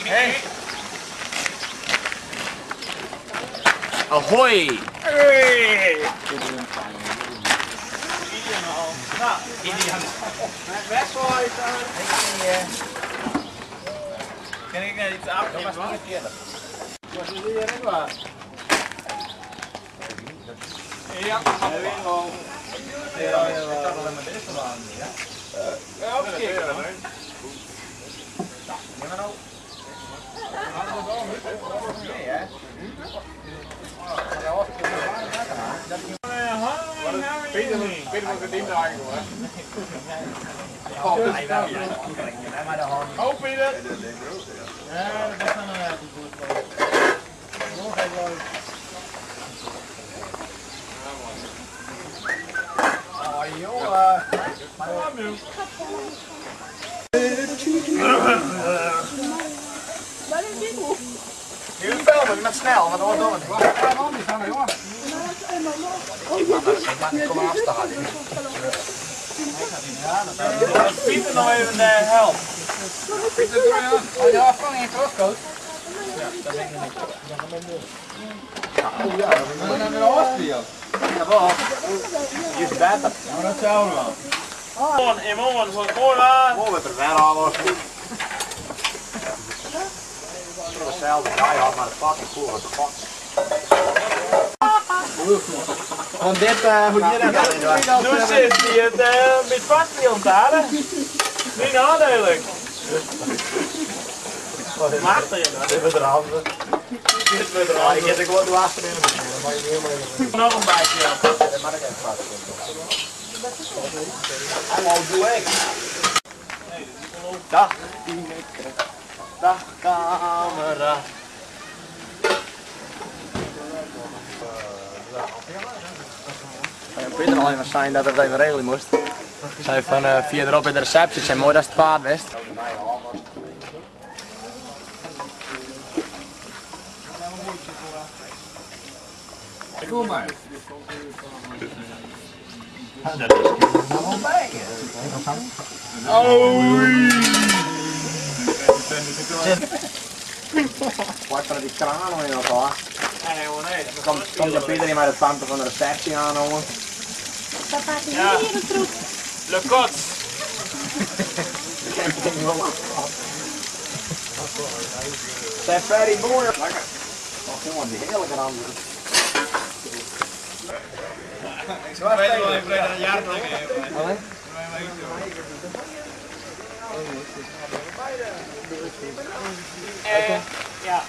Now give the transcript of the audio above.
Hey. Ahoy! Hey. Kan ik net iets afnemen? Ja. Ja, oké. Peter, Peter moet het ding draaien hoor. Oh, Peter! Ja, dat was dan een goed. Oh jongen. Nu filmen met snel, want dat wordt door. Ik kom afstaan. Pieter nog even help. Oh ja, van in terugkomt. Ja, dat is een Austrië. Jawel. Je is beter. Ja, dat zou wel. In morgen van Cola. Mooi met er ver al was. Hetzelfde guy had maar de fucking cool wat de fuck. Want dit, hoe je dat Nu zit hij het met vast onthalen. Niet nadelig. Macht er Dit wordt er handen. Dit wordt er handen. Ik heb er gewoon de achterin. Dan mag je niet helemaal in de Nog een bijtje op. Dat mag ik even vast. Hallo, doe ik. Dag Tineke. Dag camera. Peter al even zijn dat het even regelen moest. Zei van uh, via erop in de receptie, het zijn mooi dat het paard wist. Doe maar. Dat is er nog bij. Oh. Wat van die kraan in elkaar. Nee, hoor, nee. Komt komt de Peter niet maar de tante van de receptie aan, jongen? Papa, het is Ja. hier een troep. Le kots. Ik heb het niet wel af. Zijn very mooi. Lekker. Oh jongen, die heerlijke handen. Ik weet wel even dat een jaar terug. Ja.